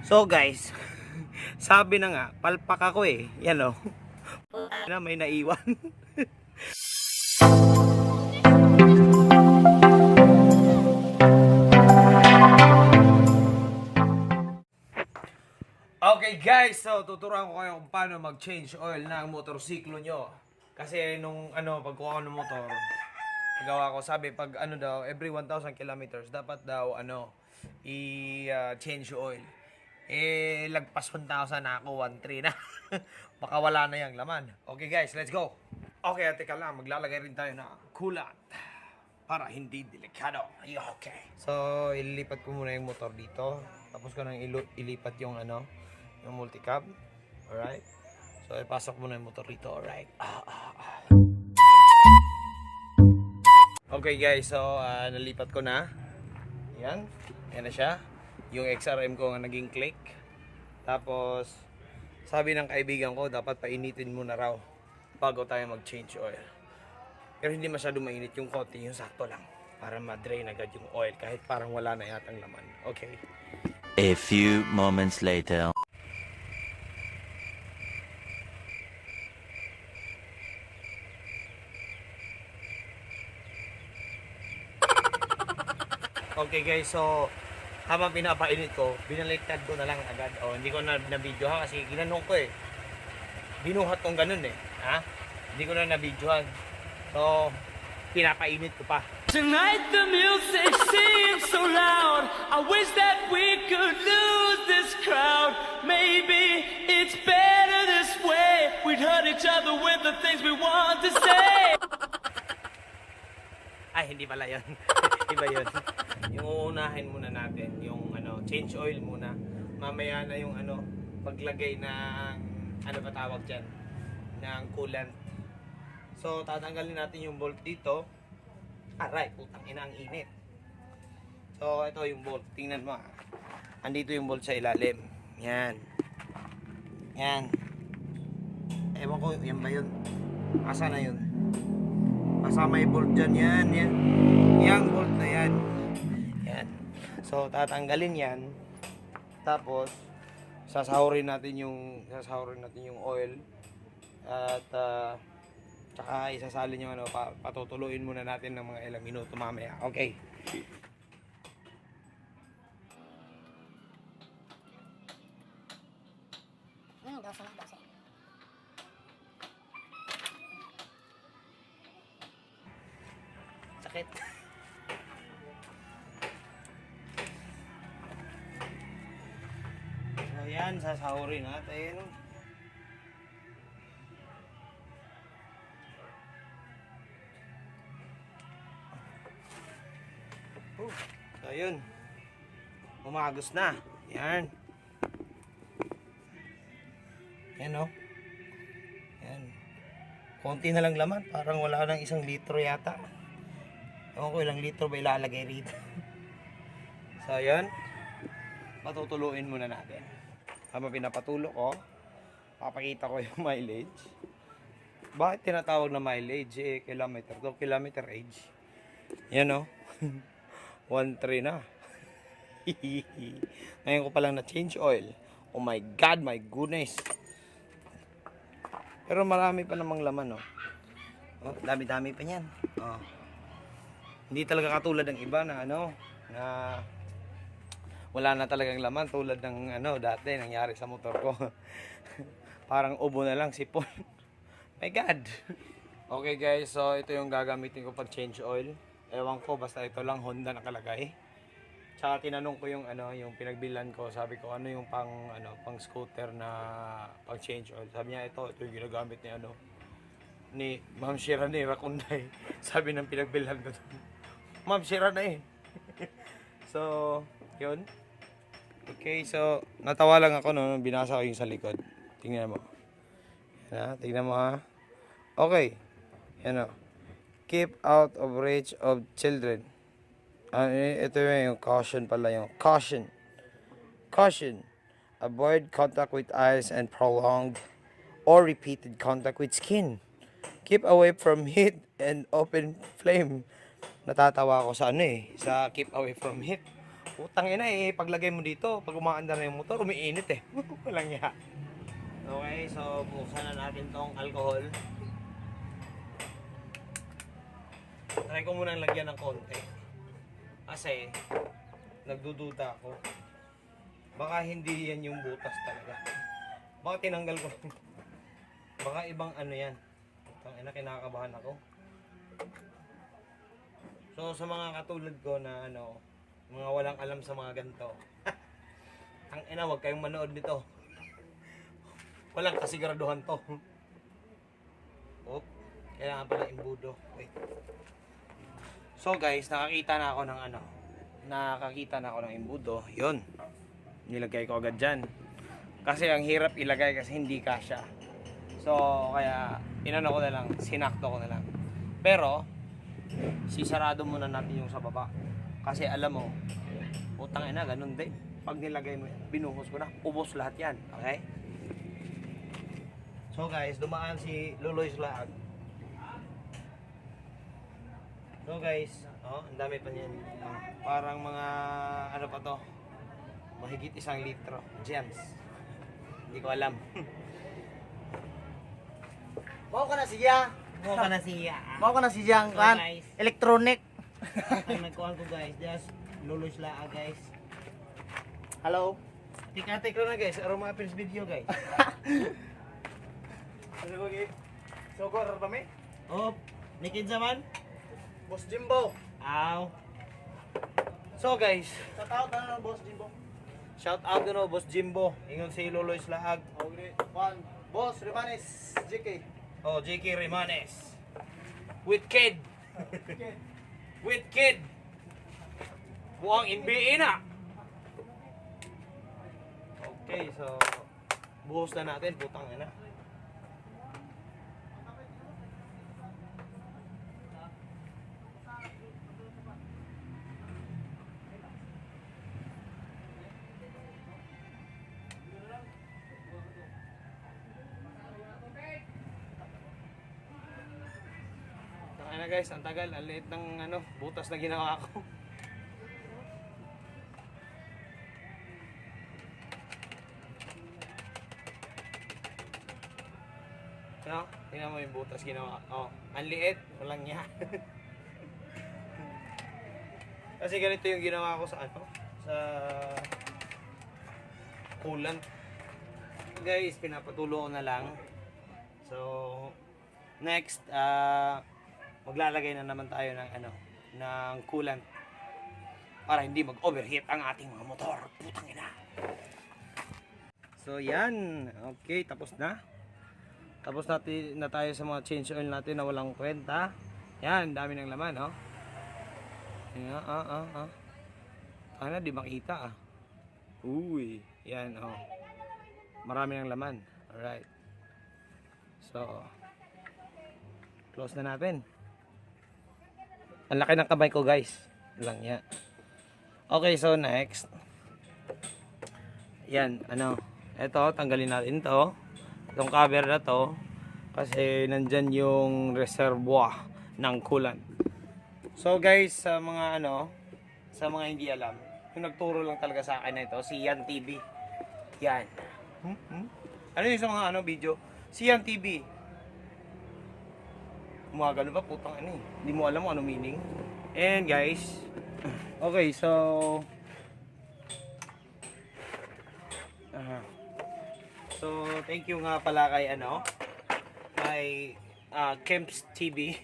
So guys, sabi na nga, palpak ako eh. Yan o. Na may naiwan. Okay guys, so tuturuan ko kayo kung paano mag-change oil ng motorsiklo nyo. Kasi nung pagkuha ko ng motor, nagawa ko, sabi pag daw, every 1,000 kilometers, dapat daw i-change oil. Lagpas 1,000 na ako, 1,300 na. Baka wala na yung laman. Okay guys, let's go. Okay, teka lang, maglalagay rin tayo na coolant para hindi delikado. Okay. So, ililipat ko muna yung motor dito. Tapos ko nang ilipat yung yung multicab. Alright. So, ipasok muna yung motor dito. Alright. Okay guys, so nalipat ko na. Yan. Yan na siya. Yung XRM ko nga naging click. Tapos, sabi ng kaibigan ko, dapat painitin muna raw bago tayo mag-change oil. Pero hindi masyado mainit, yung konti, yung sakto lang. Para ma-drain agad yung oil kahit parang wala na yatang laman. Okay. A few moments later. Okay guys, so habang pinapainit ko, binaliktad ko na lang agad. Hindi ko na na-videohan kasi ginanong ko eh. Binuhat kong ganun eh. Ha? Hindi ko na na-videohan. So, pinapainit ko pa. Tonight the music seems so loud. I wish that we could lose this crowd. Maybe it's better this way. We'd hurt each other with the things we want to say. Ay, hindi pala yun. Iba yun. Yung uunahin muna natin, yung change oil muna. Mamaya na yung paglagay ng ba tawag dyan, ng coolant. So, tatanggalin natin yung bolt dito. Aray, putang ina, ang init. So, ito yung bolt. Tingnan mo. Andito yung bolt sa ilalim. Yan. Yan. Ewan ko, yan ba yun? Asa na yun? Kasama yung bolt dyan. Yan, yan. Yang bolt na yan. Yan. So, tatanggalin yan. Tapos, sasahurin natin yung oil. At, tsaka isasalin yung patutuluin muna natin ng mga ilang minuto mamaya. Okay. Sakit. So yan, sasahurin natin. So yun, umagos na. Yan. Yan o. Yan. Konti na lang laman, parang wala nang 1 litro yata. Ewan ko ilang litro ba ilalagay rito. So yun, patutuluin muna natin. Habang pinapatulo ko, papakita ko yung mileage. Bakit tinatawag na mileage? Kilometer. 2 kilometer age. Yan o. 1,300 na. Ngayon ko palang na-change oil. Oh my God, my goodness. Pero marami pa namang laman, oh. Oh, dami-dami pa niyan. Oh. Hindi talaga katulad ng iba na na wala na talagang laman tulad ng dati nangyari sa motor ko. Parang ubo na lang sipon. My God. Okay guys, so ito yung gagamitin ko pag change oil. Ewan ko, basta ito lang Honda nakalagay. Tsaka tinanong ko yung yung pinagbilan ko, sabi ko yung pang scooter na pang change oil. Sabi niya ito yung ginagamit ni Ma'am Shira ni Rakunday. Sabi ng pinagbilan ko. Ma'am Shira na eh. So, yun. Okay, so natawa lang ako nung binasa ko yung sa likod. Tingnan mo. Yan, tingnan mo ha. Okay. Yan o. Keep out of reach of children. Ito yung caution pala yung caution. Caution. Avoid contact with eyes and prolonged or repeated contact with skin. Keep away from heat and open flame. Natatawa ako sa sa keep away from heat. Putang ina eh, paglagay mo dito, pag umaandar na yung motor, umiinit eh. Walang ya. Okay, so buksan na natin tong alcohol. Try ko munang lagyan ng konti. Kasi, nagdududa ako. Baka hindi yan yung butas talaga. Baka tinanggal ko. Baka ibang ano yan. Tangina, kinakabahan ako. So, sa mga katulad ko na ano, mga walang alam sa mga ganito. Ang ina, wag kayong manood nito. Walang kasiguraduhan to. Oh, kailangan pala imbudo. Wait. So guys, nakakita na ako ng ano. Nakakita na ako ng imbudo. Yun. Nilagay ko agad dyan. Kasi ang hirap ilagay kasi hindi kasya. So, kaya inano ko na lang, sinakto ko na lang. Pero, sisarado muna natin yung sa baba. Kasi alam mo, utang ina, ganun din. Pag nilagay mo yan, binuhos ko na, ubos lahat yan. Okay? So guys, dumaan si Luloy Slag. So guys, oh, ang dami pa niyan. Parang mga, ano pa to, mahigit 1 litro. Gems. Hindi ko alam. Mau ka na siya. Mo ka na siya. Mau ka na siya ang So, kan. guys. Electronic. Ang nagkuhan ko guys, just lulos laa guys. Hello. Tika-tik na guys, aroma appearance video guys. Ano ko guys? Sogor ba may? Oh, nikid zaman? Boss Jimbo. Aw. So guys, Sa tao na ng Boss Jimbo. shout out no Boss Jimbo. Ingon si Luloy Slag. Okay. One. Boss Rimanes JK. Oh, JK Rimanes. With kid. With kid. Buang NBA na. Okay, so buhos na natin, putang ina. Tangina guys, ang tagal, ang liit ng ano, butas na ginawa ko. No? Tingnan mo yung butas ginawa. Oh, ang liit, walang niya. Kasi ganito yung ginawa ko sa ano, sa coolant. Guys, pinapatulo ko na lang. So, next, maglalagay na naman tayo ng ano, ng coolant para hindi mag-overheat ang ating mga motor. Putang ina. So, yan. Okay, tapos na. Tapos natin na tayo sa mga change oil natin na walang kwenta. Yan, dami ng laman, oh. Yan, Sana di makita, ah. Uy, yan, oh. Marami ng laman. Alright. So, close na natin. Ang laki ng kamay ko, guys. Lang yan. Okay, so next. Yan, ano. Ito, tanggalin natin to. Itong cover na to kasi nandyan yung reservoir ng coolant. So guys, sa mga ano, sa mga hindi alam, yung nagturo lang talaga sa akin na ito, si Yan TV. Yan. Ano yung sa mga ano video? Si Yan TV. Mga ganun ba, putang ano eh. Hindi mo alam kung ano meaning. And guys, okay, so so, thank you nga pala kay ano, kay Kemps TV.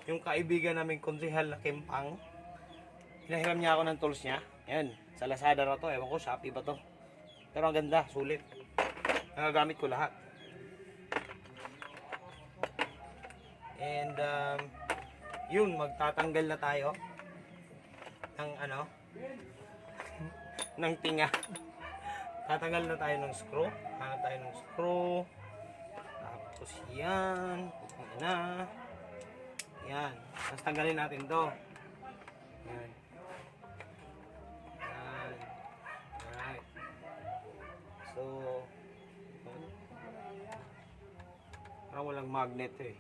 Yung kaibigan namin konsehal na Kempang. Hinahiram niya ako ng tools niya. Yan, sa Lazada na to. Ewan ko, Shopee ba to? Pero ang ganda, sulit. Nagagamit ko lahat. And, yun, magtatanggal na tayo ng ano, ng tinga. Tatanggal na tayo ng screw. Hanap tayo ng screw. Tapos yan. Putang ina. Yan. Tapos tanggalin natin to. Yan. Yan. Alright. So, parang walang magnet eh.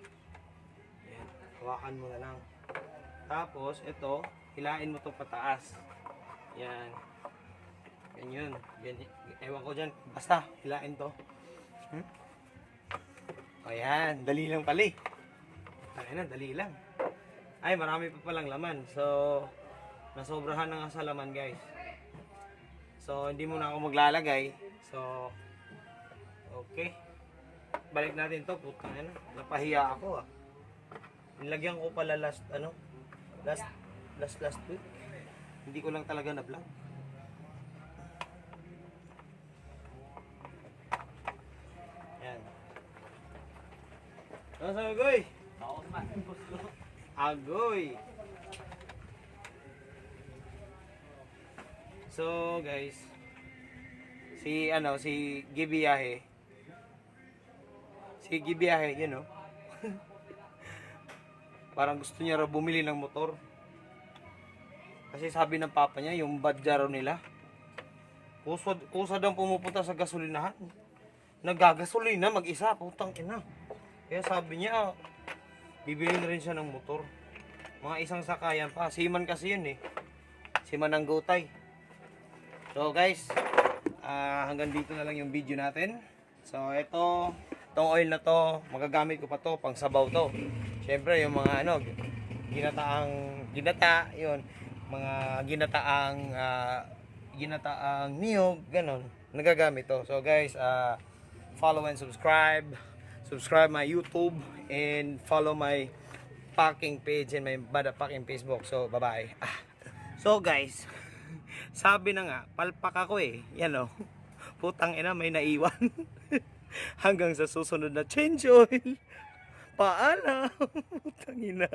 Yan. Hawakan mo na lang. Tapos, ito, hilain mo to pataas. Yan. Ganyan. Ganyan. Ewan ko dyan. Basta, hilain to. Ayan, dali lang pala eh. Ayan, dali lang. Ay, marami pa palang laman. So, nasobrahan na nga sa laman, guys. So, hindi muna ako maglalagay. So, okay. Balik natin to. Putang ina. Napahiya ako ah. Nilagyan ko pala last week. Hindi ko lang talaga na-vlog. Yan. Ano sa agoy? Agoy. So guys, si Gibiyahe. Si Gibiyahe, you know. Parang gusto niya raw bumili ng motor. Kasi sabi ng papa niya, yung badjaro nila. Kusa daw pumupunta sa gasolinahan. Nagagasolina mag-isa, putang ina. Kaya sabi niya, bibili na rin siya ng motor. Mga isang sakayan pa. Seaman kasi yun eh. Seaman ng Gotay. So guys, hanggang dito na lang yung video natin. So itong oil na to, magagamit ko pa to, pang sabaw to. Siyempre yung mga yun, mga ginataang niyog, ganon, nagagamit to. So guys, follow and subscribe my YouTube, and follow my packing page and my Bada Packing Facebook. So bye bye. So guys, sabi na nga, palpak ako eh. Yan o. Putang ina, may naiwan. Hanggang sa susunod na change oil. Paalam. Putang ina.